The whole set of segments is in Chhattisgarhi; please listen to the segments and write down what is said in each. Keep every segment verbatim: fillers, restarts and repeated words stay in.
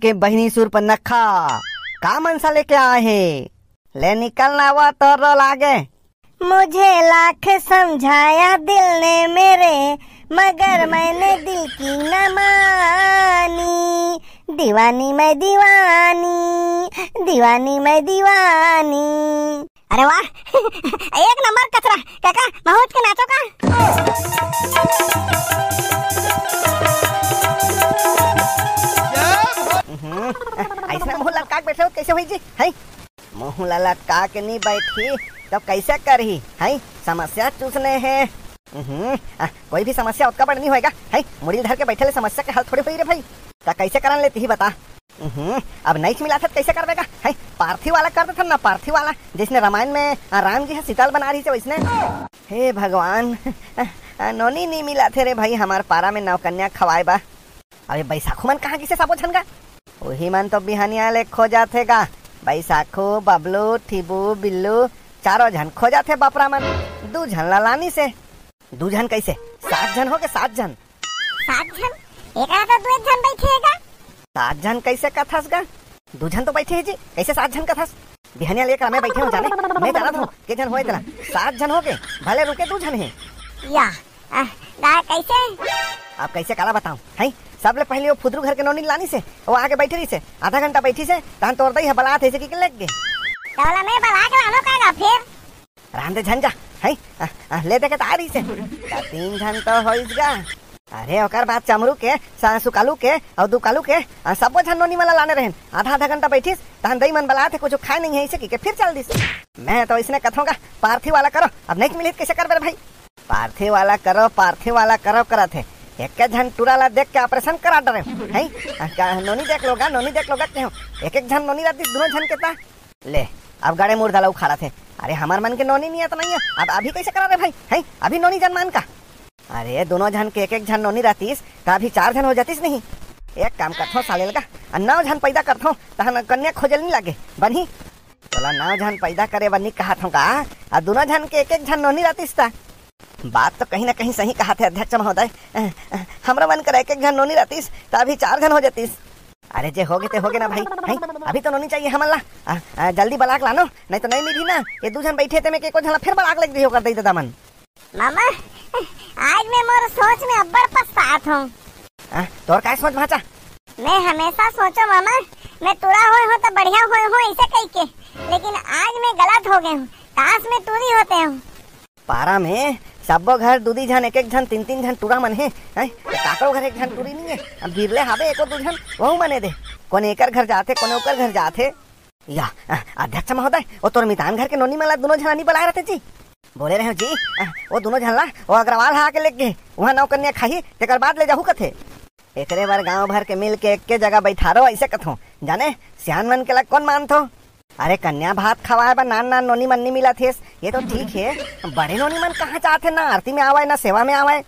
के बहिनी सुरपनखा, का मनसा लेके आए हे? ले निकल ना, वो तोर रोल आगे। मुझे लाख समझाया दिल ने मेरे, मगर मैंने दिल की न मानी। दीवानी मैं दीवानी, दीवानी मैं दीवानी। अरे वाह, एक नंबर कचरा। काका, महूं उठ के नाचो का? हम्म, अइसने मुंह लटका के बैठे हो, कैसे होई जी? हैं? मुंह ला लटका के नहीं बैठी, तो कैसे करही? हैं? समस्या चूसने हे। हम्म, आ, कोई भी समस्या ओतका बड़ नहीं होएगा, हैं? मुड़ी धर के बैठे ले समस्या के हल थोड़ी होई रे भाई। त कैसे करन ले, तिही बता। हम्म, अब नइच मिलाथे त कैसे करबे गा? हैं? पारथी वाला कर देथन ना, पारथी वाला, जइसने रामायण में, आ, राम जी ह सीता ल बना रहिसे वइसने। हे भगवान, आ, आ, नोनी नी मिलाथे रे भाई, हमार पारा में नवकन्या खवाए बा। अबे बैसाखू मन कहाँ गिसे सबो झन गा? उही मन तो बिहनिया ले खोजाथे गा। बैसाखू, बबलू, ठीबू, बिल्लू, चारों झन खोजाथे बपरा मन। दू झन ला लानिसे। दू झन कैसे? सात झन होगे, सात झन। सात झन? एकरा तो दू झन बैठे हे गा। सात झन कैसे कथस गा? दू झन तो बैठे हे जी, कैसे सात झन कथस? बिहनिया ले एकरा मैं बैठे हूँ जाने, मैं जानत हूँ के झन होए तेला। सात झन होगे, भले रुके दू झन हे। या, आ, गा कैसे? अब कैसे काला बताऊं, हैं? सबले पहले वो फुदरू घर के नोनी लानिसे, वो आके बैठे रहिसे, आधा घंटा बैठिसे, तहन तोर दई ह बलात हे से कि लेग गे। तोला मैं बला के लानो का गा फिर? रहन दे झन जा, हैं? आ, आ, ले दे के त आ रहिसे। त तीन झन तो होइस गा। अरे ओकर बाद चमरू के, सा-, सुकालू के अउ दुकालू के, आ, सबो झन नोनी मन ला लाने रहेन। आधा आधा घंटा बैठिस, तहन दई मन बलात हे, कुछ खाए नहीं है इसे कि के फिर चल दिस। मैं तो इसने कथों गा, पारथी वाला करो, अब नहीं मिलित कैसे करबे रे भाई? पारथी वाला करो, पारथी वाला करो करत हे। एक झन टूरा ला देख के ऑपरेशन करा डरे, हैं? आ, का नोनी देख लो गा, नोनी देख लो गा, कहो। एक एक झन नोनी रहती, दोनों झन के ता। ले, अब गड़े मुर्दा ला उखाड़त हे। अरे, हमर मन के नोनी नियत नहीं है, अब अभी कैसे करा रे भाई? हैं? अभी नोनी जनमान का? अरे, दोनों झन के एक एक झन नोनी रहतीस, त अभी चार झन हो जातीस नहीं। एक काम करथो साले लगा, आ नौ झन पैदा करथो, तहन कन्या खोजल नहीं लागे, बनही। तोला नौ झन पैदा करे बर नहीं कहत हूँ का? आ दोनों झन के एक एक झन नोनी रहतीस त। बात तो कहीं ना कहीं सही कहा थे अध्यक्ष महोदय। हमरा मन कर एक एक झन नोनी रहतीस, त अभी चार झन हो जातीस। अरे जे होगे ते होगे ना भाई, हैं? अभी तो नोनी चाहिए हमन ला। आ, आ, जल्दी बलाक लानो, नहीं तो नहीं मिली ना। ये दू झन बैठे ते में के एको झन ला फिर बलाक लग रही होकर दई ददा मन। मामा, आज मैं मोर सोच में अब्बड़ पछतात हूँ। आ, तोर काय सोच भांचा? मैं हमेशा सोचो मामा, मैं टूरा होए हो तो बढ़िया होए हो ऐसे कह के, लेकिन आज मैं गलत हो गए हूँ। काश मैं टूरी होते हूँ। पारा में सब्बो घर दू दी झन, एक एक झन, तीन तीन झन टूरा मन हे, हैं? त काकरो घर एक झन टूरी नहीं है। अब बिरले हावे एको दू झन, वहू मने दे। कोने एकर घर जाथे, कोने ओकर घर जाथे। या, अ, अध्यक्ष महोदय, वो तोर मितान घर के नोनी मन ला दोनों झन नहीं बलाए रहते जी। बोले रहे हो जी, अ, वो दोनों झन ला वो अग्रवाल हा आके लेग गे, वहाँ नौ कन्या खाही, तेकर बाद ले जाहू कथे। एकरे बर गांव भर के मिल के एक के जगह बैठारो, ऐसे कथो। जाने, सियान मन के ला कौन मानथो? अरे कन्या भात खवाए बर नान नान नोनी मन नी मिलत हेस, ये तो ठीक है। बड़े नोनी मन कहाँ जाथे, ना आरती में आवे, ना सेवा में आवे।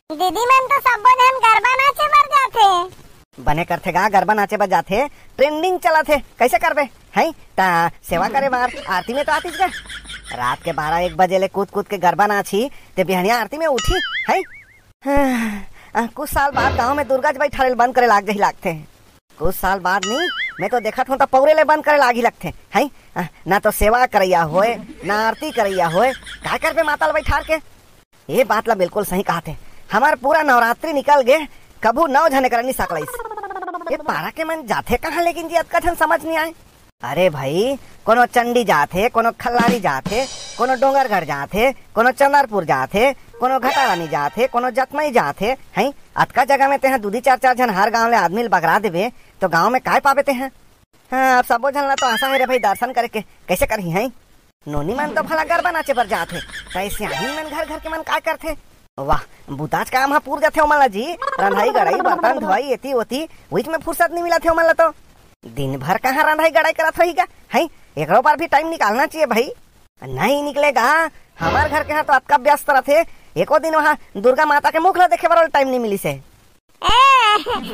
दीदी मन तो सब्बो झन गरबा नाचे बर जाथे। बने करथे गा, गरबा नाचे बर जाथे, ट्रेंडिंग चलत हे, कैसे करबे? हैं? ता सेवा करे बर आरती में तो आतीस गा। रात के बारह एक बजे ले कूद कूद के गरबा नाची, ते बिहनिया आरती में उठी, हैं? हाँ, कुछ साल बाद गांव में दुर्गा जी बैठारे ल बंद करे लाग जही लागथे। कुछ साल बाद नहीं, मैं तो देखत हूँ तो पौरे ले बंद करे लागी लगथे, हैं? हाँ, ना तो सेवा करैया होए, ना आरती करैया होए, काय करबे माता ल बैठार के? ये बात ला बिल्कुल सही कहा थे। हमार पूरा नवरात्रि निकल गे, कभू नौ झने कर नहीं सकलइस। ये पारा के मन जाथे कहाँ लेकिन जी, अतका झन समझ नहीं आए। अरे भाई, कोनो चंडी जाथे, कोनो खल्लारी जाथे, कोनो डोंगरगढ़ जाथे, कोनो चंदरपुर जाथे, कोनो घटारानी जाथे, कोनो जतमई जाथे, हैं? अतका जगह में तेहा दू दी चार चार झन हर गांव ले आदमी ल बगरा देबे, तो गांव में काय पाबे तेहा? हाँ, अब सबो झन ला तो आशा है रे भाई दर्शन करे के, कैसे करही हैं? नोनी मन तो भला गरबा नाचे बर जाथे, त ए सियानी मन घर घर के मन काय करथे? वाह, बुताच काम ह पूर जाथे ओमन ला जी, रंधाई गड़ाई, बर्तन धोई, एती ओती, उहीच में फुर्सत नहीं मिलथे ओमन ला तो। दिन भर कहाँ रंधाई गड़ाई करत होही गा, हैं? एकरो बर भी टाइम निकालना चाहिए भाई। नहीं निकलेगा, हमार घर के यहाँ तो अतका व्यस्त रहथे, एको दिन वहाँ दुर्गा माता के मुख ला देखे बर टाइम नहीं मिलिस हे। ए,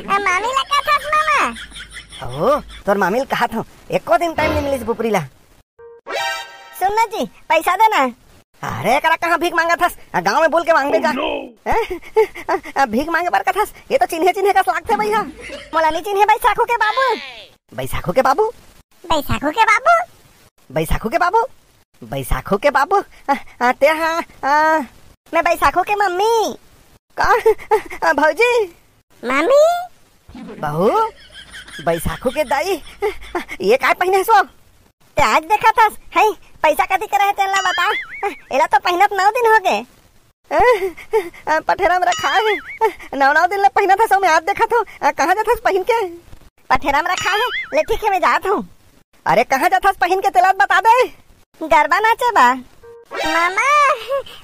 मामी ला का थस मामा? ओ, तोर मामी ला कहा था, एको दिन टाइम नहीं मिलिस बुपरी ला। सुन ना जी, पैसा देना। अरे, एकरा कहाँ भीख मांगत हस? आ, गाँव में बोल के मांगबे जा। हैं? आ, भीख मांगे बर कथस? ये तो चिन्हे चिन्हे कस लागथे भैया। मोला नहीं चिन्हे बैसाखू के बाबू। बैसाखू के बाबू? बैसाखू के बाबू? बैसाखू के बाबू? बैसाखू के बाबू? आ, आ, ते हाँ, आ, मैं बैसाखू के मम्मी। का? आ, भौजी? मम्मी? बहू? बैसाखू के दाई? ये काय पहिने हस वो? ते आज देखत हस, हैं? पैसा कति करे हे तेला बता। एला तो पहिनत नौ दिन हो गए। आ, पठेरा में रखा है। नौ, नौ दिन ले पहिनत हस, मैं आज देखत हूँ। आ, कहाँ जात हस पहिन के? पठेरा में रखा है। ले ठीक है, मैं जात हूँ। अरे कहाँ जात हस पहिन के, तेला बता दे। गरबा नाचे बा। मामा,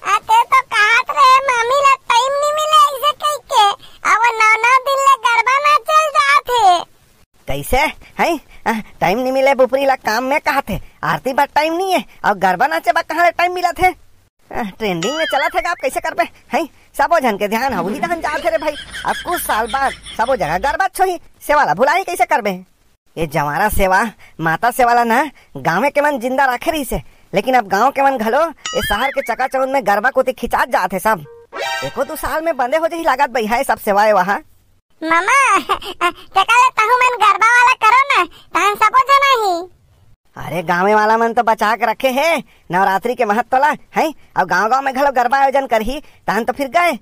आ ते तो कहत रहे मम्मी ला टाइम नहीं मिले ऐसे कह के। अब नौ नौ दिन ले गरबा नाचे जात हे। कैसे? हैं? आ, टाइम नहीं मिले बुपरी ला काम में, कहत हे आरती बर टाइम नहीं है और गरबा नाचे बर कहाँ ले टाइम मिलत हे? आ, ट्रेंडिंग में चलत हे का, आप कैसे करबे? हैं? सबो झन के ध्यान ह उही दहन जात हे रे भाई। अब कुछ साल बाद सबो जगह गरबा होही, सेवा ला भुलाही कैसे करबे? ये जवारा सेवा, माता सेवा ला ना गाँवे के मन जिंदा राखे रहिस हे, लेकिन अब गाँव के मन घलो ये शहर के चकाचौंध में गरबा कोती खिंचात जात हे सब। एको दू साल में बंदे हो जाही लागत भैया ये सब सेवा ए वहाँ। मामा, तेकर ले तहू मन गरबा वाला करो ना, तहन सबो झन आही। अरे गाँवे वाला मन तो बचा के रखे हे नवरात्रि के महत्व ला, हैं? अब गाँव गाँव में घलो गरबा आयोजन करही, तहन तो फिर गए।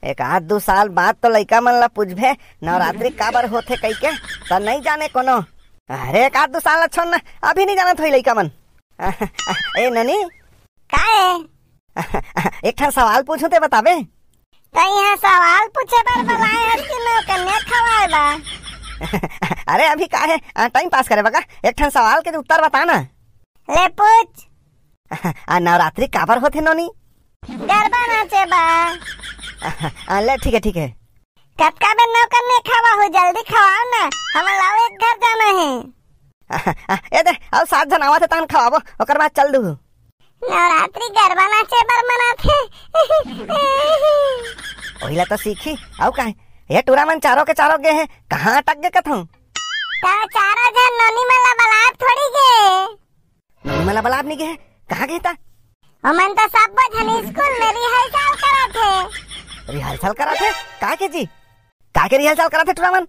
एक आध दू साल बाद तो लइका मन ला पूछबे नवरात्रि काबर होथे कहिके, त नहीं जाने कोनो। अरे एक आध दू साल ला छोड़ ना, अभी नहीं जानत होही लइका मन। ए नोनी, का ए? एक ठन सवाल पूछूं ते बताबे? त यहाँ सवाल पूछे बर बलाए हस कि नौकन्या खवाए बर? अरे अभी का हे, आ, टाइम पास करे बका, एक ठन सवाल के उत्तर बता ना। ले पूछ। आ, नवरात्रि काबर होथे नोनी? गरबा नाचे बर। आ, ले ठीक है, ठीक है। कतका बेर नौकन्या खवाहू, जल्दी खवाओ ना, हमन ला एक घर जाना हे। आ, ए दे, अउ सात झन आवत हे तहन खवाबो, ओकर बाद चल दूहू। नवरात्रि गरबा नाचे बर मनाथे। ओहिला तो सीखी, अउ काहे? ये टूरा मन चारों के चारों गे हे, कहाँ अटक गे कथों? त चारों झन नोनी मन ला बलात थोड़ी गे। नोनी मन ला बलात नहीं गे हे, कहाँ गे हे त? ओमन तो सब्बो झन स्कूल में रिहर्सल करत हे। रिहर्सल करत हे? का के जी? का के रिहर्सल करत हे टूरा मन?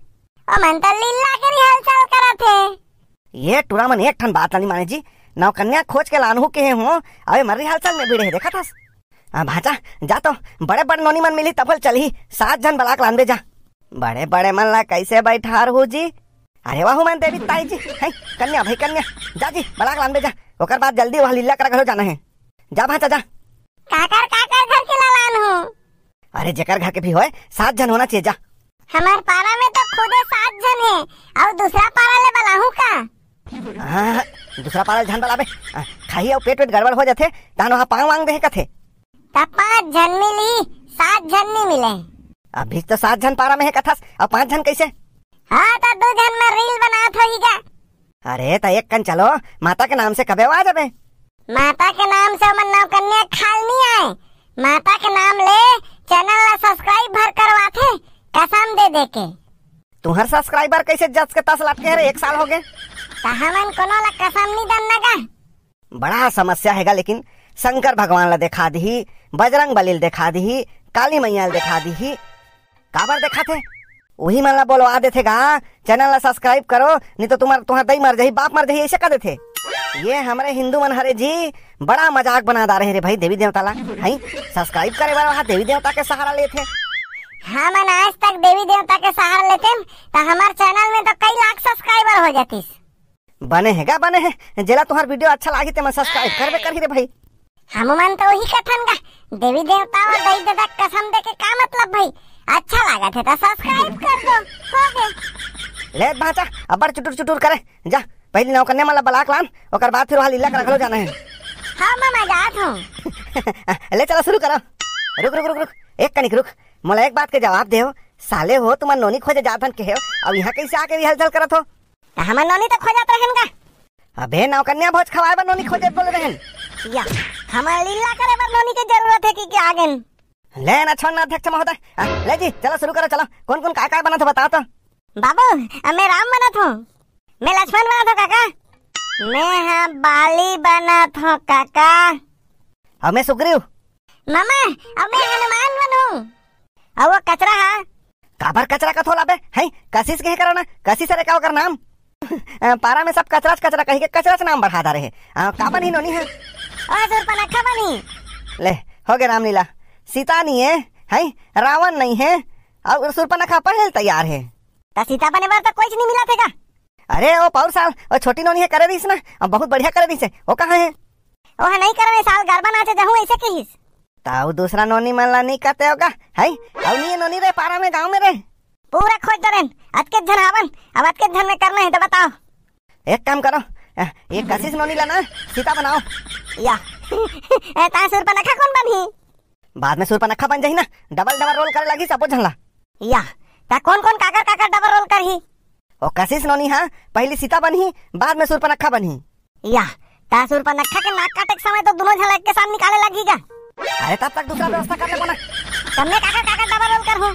ओमन तो लीला के रिहर्सल करत हे। ये टूरा मन एक ठन बात ला नहीं माने जी, नौकन्या खोज के लानहू के हे हो, अबे मर रिहर्सल में भिड़े हे, देखत हस? आ, भांचा, जा तो, बड़े बड़े नोनी मन मिली तभल चलही, सात झन बलाक लानबे जा। बड़े बड़े मन ला कैसे बैठारहू जी? अरे वाहू मन देवी ताई जी, हैं, कन्या भाई कन्या, जा जी, बलाक लानबे जा, ओकर बाद जल्दी वह लीला करा घलो जाना हे। जा भांचा जा। काकर काकर घर के ला लानहू? अरे जेकर घर के भी होय, सात झन होना चाहिए जा। हमार पारा में तो खुदे सात झन हे, अउ दूसरा पारा ले बलाहू का? हाँ, दूसरा पारा ले झन बलाबे, आ, खाही अउ पेट वेट गड़बड़ हो जाथे, तहन वहाँ पाँव वांग देहे कथे। त पाँच झन मिली, सात झन नहीं मिले। अभी तो सात झन पारा में हे कथस, अब पाँच झन कैसे? हाँ, त दू झन में रील बनात होही गा। अरे, त एक कन चलो, माता के नाम से कबे आ जाबे? माता के नाम से ओमन नौकन्या खाल नहीं आए। माता के नाम ले चैनल ला सब्सक्राइब भर करवाथे, कसम दे दे के। तुहर सब्सक्राइबर कैसे जस के तस लटके हे रे, एक साल हो गए। त हमन कोनो ला कसम नहीं दन ना गा। बड़ा समस्या हेगा, लेकिन शंकर भगवान ला देखा दिही, बजरंग बली ला देखा दिही, काली मैया ला देखा दिही। काबर देखाथे? उही मन ला बोलवा देथे गा, चैनल ला सब्सक्राइब करो, नहीं तो तुम्हार, तुम्हार दई मर जाही, बाप मर जाही, ऐसे कर देथे। ये हमरे हिंदू मन हरे जी, बड़ा मजाक बना डारे रे भाई देवी देवता ला, हैं? सब्सक्राइब करे बर वहाँ देवी देवता के सहारा लेथे। हमन आज तक देवी देवता के सहारा लेते, त हमार चैनल में तो कई लाख सब्सक्राइबर हो जातीस। बने हे गा, बने हे। जेला तुहार वीडियो अच्छा लागही, तेमन सब्सक्राइब करबे करही रे भाई। हमू मन तो वही कथन गा, देवी देवता अउ दाई ददा कसम दे के का मतलब भाई? अच्छा लागत हे त सब्सक्राइब कर दो, हो गे। ले भांचा, अब्बड़ चुटुर चुटुर करे, जा, पहली नौकन्या मन ला बलाक लान, ओकर बाद फिर वहाँ लीला करा घलो जाना हे। हाँ मामा, जात हूँ। ले चला शुरू करो। रुक, रुक, रुक, रुक, एक कनिक रुक, मोला एक बात के जवाब देव, साले हो, तुमन नोनी खोजे जात हन के हो, अब यहाँ कैसे आके रिहर्सल करत हो? त हमन नोनी तो खोजत रहेन का? अबे नौकन्या भोज खवाए बर नोनी खोजे बोले रहेन। या, हमन लीला करे बर नोनी के जरूरत हे कि, कि आगेन? ले ना छोड़ ना अध्यक्ष महोदय। आ, ले जी, चलो शुरू करो, चलो। कौन कौन काय काय बनत हो बताओ तो। बाबू, अब मैं राम बनत हूँ। मैं लक्ष्मण बनत हूँ काका। मैं हाँ बाली बनत हूँ काका। अउ मैं सुग्रीव। मामा, अउ मैं हनुमान बनहूं। अउ वो कचरा हा? काबर कचरा कथो लाबे? हैं, कशिश के करो ना, कशिश रे का ओकर नाम? अ, पारा में सब कचराच कचरा कहिके कचराच नाम बढ़ा डारे हे। अ, का बनही नोनी हे? ओ, सूर्पनखा बनही। ले, हो गे रामलीला। सीता नइ हे, हैं? रावण नइ हे, अउ सूर्पनखा पहले ले तैयार हे। त सीता बने बर त कोईच नइ मिलत हे का? अरे, ओ पउर साल, ओ छोटी नोनी हे करे रहिस ना, अउ बहुत बढ़िया करे रहिस हे। ओ कहाँ हे? ओह नइ करे, ए साल गरबा नाचे जहूं अइसे कहिस। त अउ दूसरा नोनी मन ला नइ कते होगा, हैं? अउ नइ हे नोनी रे, पारा में, गांव में रे। पूरा खोज डरेन, अतके झन हावन, अब अतके झन में करना हे त बताओ। एक काम करो, अ, ये कशिश नोनी ला ना सीता बनाओ। या। ए, ता सूर्पनखा कोन बनही? बाद में सूर्पनखा बन जाही ना, double double role करे लागी सबो झन ला। या, ता कोन कोन काकर काकर double role करही? ओ कशिश नोनी हा, पहली सीता बनही, बाद में सूर्पनखा बनही। या, ता सूर्पनखा के नाक काटे के समय तो दुनों झन ला एक के साथ निकाले लगही गा। अरे तब तक दूसरा व्यवस्था कर लेबो ना। तब मैं काकर काकर double role करहूं?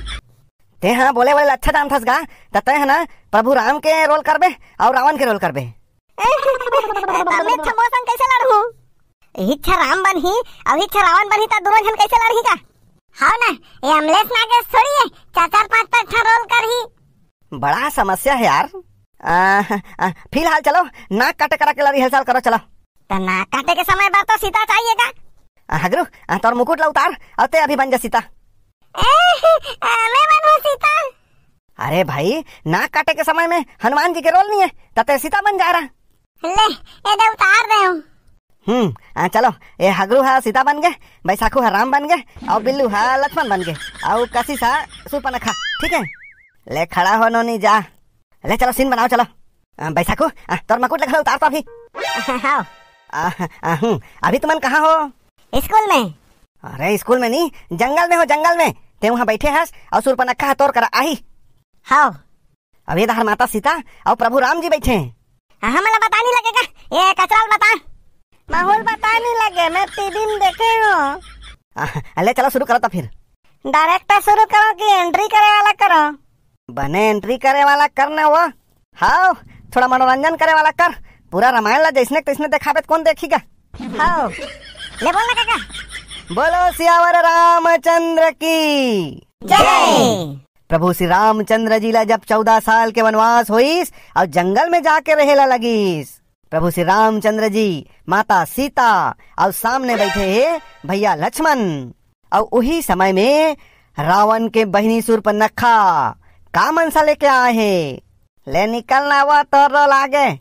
ते हा बोले वाले ला अच्छा जानथस गा, त ते हा ना प्रभु राम के role करबे अउ रावण के role करबे। तब मैं अच्छा मोर संग कइसे लड़हूं? इच्छा राम बनही अउ इच्छा रावण बनही त दुनों झन कइसे लड़ही गा? हाव ना, ये अमलेश नागेश थोड़ी हे, चार चार पांच पांच ठा role करही। बड़ा समस्या हे यार। आ, आ, फिलहाल चलो, नाक काटे करा के ला rehearsal करो, चलो। त नाक काटे के समय बर तो सीता चाहिए का? आ, हगरू, आ, तोर मुकुट ला उतार, अउ ते अभी बन जा सीता। ए, आ, मैं बनहूं सीता। अरे भाई, नाक काटे के समय में हनुमान जी के role नइ हे, त ते सीता बन जा रहा। ले, ए दे उतार दे हूं। हम्म, आ, चलो, ए हगरू हा सीता बन गे, बैसाखू हा राम बन गे, अउ बिल्लू हा लक्ष्मण बन गे, अउ कशिश हा सूर्पनखा, ठीक हे? ले खड़ा हो नोनी जा। ले चलो scene बनाओ, चलो। आ, बैसाखू, आ, तोर मुकुट ला घलो उतार तो अभी। हाव। आ, आ, हम्म, अभी तुमन कहाँ हो? स्कूल में। अरे स्कूल में नहीं, जंगल में हो, जंगल में। ते उहाँ बैठे हस अउ सूर्पनखा हा तोर करा आही। हाव। अभी तहार माता सीता अउ प्रभु राम जी बैठे हे। हाँ, हमला बताय नइ लगे का? ए कचरा ला बता। महू ला बताय नइ लगे, मैं टीवी में देखे हूँ। आ, ले चलो शुरू करो तो फिर। Director शुरू करो कि entry करे वाला करो? बने entry करे वाला कर ना वो। हाव, थोड़ा मनोरंजन करे वाला कर। पूरा रामायण ला जइसने तइसने देखाबे त कोन देखही गा? हाव। ले बोल ना काका। बोलो सियावर रामचंद्र की जय। प्रभु श्री रामचंद्र जी ला जब चौदह साल के वनवास होइस अउ जंगल में जाके रहे ला लगिस। प्रभु श्री रामचंद्र जी, माता सीता अउ सामने बैठे हे भैया लक्ष्मण। अउ उही समय में रावण के बहिनी सूर्पनखा का मनसा लेके आए हे? ले निकल ना वो, तोर role आगे।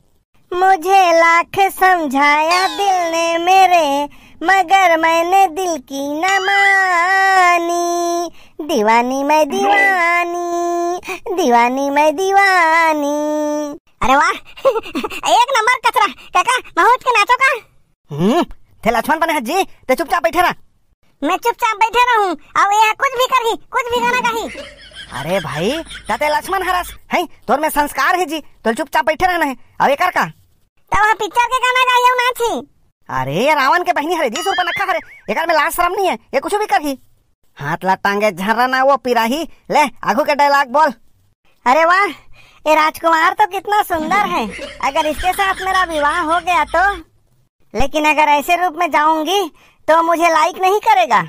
मुझे लाख समझाया दिल ने मेरे, मगर मैंने दिल की न मानी। दीवानी मैं दीवानी, दीवानी मैं दीवानी। अरे वाह, एक नंबर कचरा। काका, महू उठ के नाचो का? हम्म, ते लक्ष्मण बने हस जी, ते चुपचाप बैठे रह। मैं चुपचाप बैठे रहूं, अउ ये कुछ भी करही, कुछ भी गाना गाही। अरे भाई, त ते लक्ष्मण हरस, हैं? तोर में संस्कार हे जी, तोल चुपचाप बैठे रहना हे। अउ एकर का? त वह picture के गाना गाही अउ नाचही। अरे, ये रावण के बहिनी हरे जी, सूर्पनखा हरे, एकर में लाज शरम नइ हे, ये कुछ भी करही। हाथ ला टांगे झर्रा ना वो पिराही, ले, आगू के dialogue बोल। अरे वाह, ये राजकुमार तो कितना सुंदर है, अगर इसके साथ मेरा विवाह हो गया तो। लेकिन अगर ऐसे रूप में जाऊंगी तो मुझे like नहीं करेगा।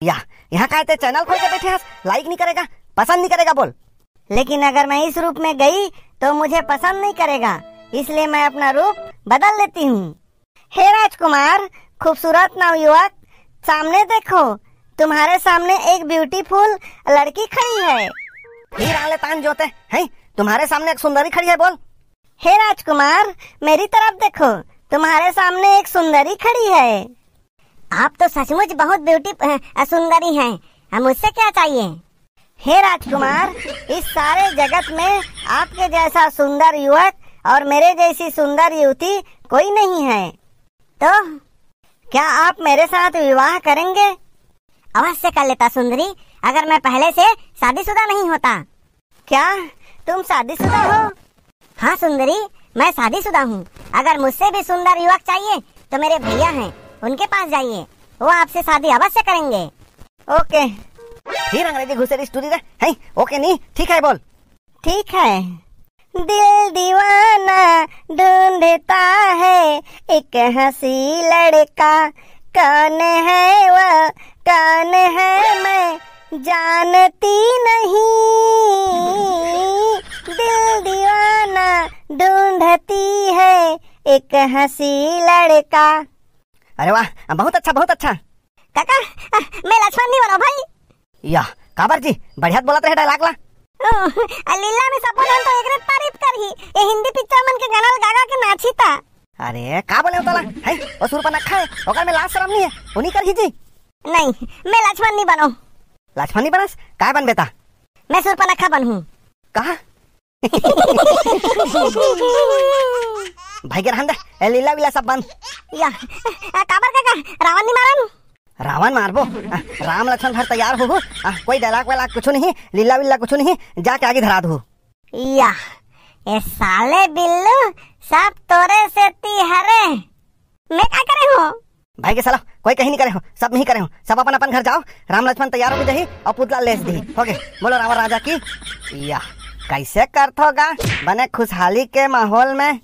या, यहाँ काय ते channel खोल के बैठे हस, like नहीं करेगा, पसंद नहीं करेगा बोल। लेकिन अगर मैं इस रूप में गई तो मुझे पसंद नहीं करेगा, इसलिए मैं अपना रूप बदल लेती हूँ। हे राजकुमार, खूबसूरत नवयुवक, सामने देखो, तुम्हारे सामने एक beautiful लड़की खड़ी है। फिर आले तान जोते, हैं? तुम्हारे सामने एक सुंदरी खड़ी है, बोल। हे राजकुमार, मेरी तरफ देखो, तुम्हारे सामने एक सुंदरी खड़ी है। आप तो सचमुच बहुत beauty, अ, सुंदरी हैं। अब मुझसे क्या चाहिए? हे राजकुमार, इस सारे जगत में आपके जैसा सुंदर युवक और मेरे जैसी सुंदर युवती कोई नहीं है। तो क्या आप मेरे साथ विवाह करेंगे? अवश्य कर लेता सुंदरी, अगर मैं पहले से शादीशुदा नहीं होता। क्या तुम शादीशुदा हो? हाँ सुंदरी, मैं शादीशुदा हूँ। अगर मुझसे भी सुंदर युवक चाहिए तो मेरे भैया हैं, उनके पास जाइए, वो आपसे शादी अवश्य करेंगे। OK। फिर अंग्रेजी घुसेड़ी स्टोरी रे, हैं? OK नहीं, ठीक है बोल। ठीक है। दिल दीवाना ढूंढता है एक हंसी लड़का, कौन है वो, कौन है, मैं जानती नहीं, दिल दीवाना ढूंढती है एक हंसी लड़का। अरे वाह, बहुत अच्छा, बहुत अच्छा। काका, मैं लक्ष्मण नहीं बनो भाई। या, काबर जी, बढ़िया बोलत रहे डायलॉग ला। ओ, आ लीला में सपन तो एकरे तारीफ करही। ये हिंदी पिक्चर मन के गाना ल गा गा के नाची ता। अरे, का बोले हो तोला? हैं? वो सुरपनखा है, ओकर में लाज शरम नहीं है, वो नहीं करही जी। नहीं, मैं लक्ष्मण नहीं बनो। लक्ष्मण नहीं बनस? काय बनबे ता? मैं सुरपनखा बनहूँ। कहा? भाई के रहन दे, ए लीला वीला सब बंद। या, आ, काबर काका, रावण नहीं मारन? रावण मारबो? आ, राम लक्ष्मण भर तैयार हो, आ, कोई डायलॉग वायलॉग कुछ नहीं, लीला वीला कुछ नहीं, जाके आगे धरा दू। या, ए साले बिल्लू, सब तोरे सेती हरे। मैं का करे हूँ? भाई के साला, कोई कहीं नहीं करे हो, सब नहीं करे हो, सब अपन अपन घर जाओ। राम लक्ष्मण तैयार होके जाही और पुतला लेस दी। हो गए, बोलो रावण राजा की। या, कैसे करथो गा? बने खुशहाली के माहौल में।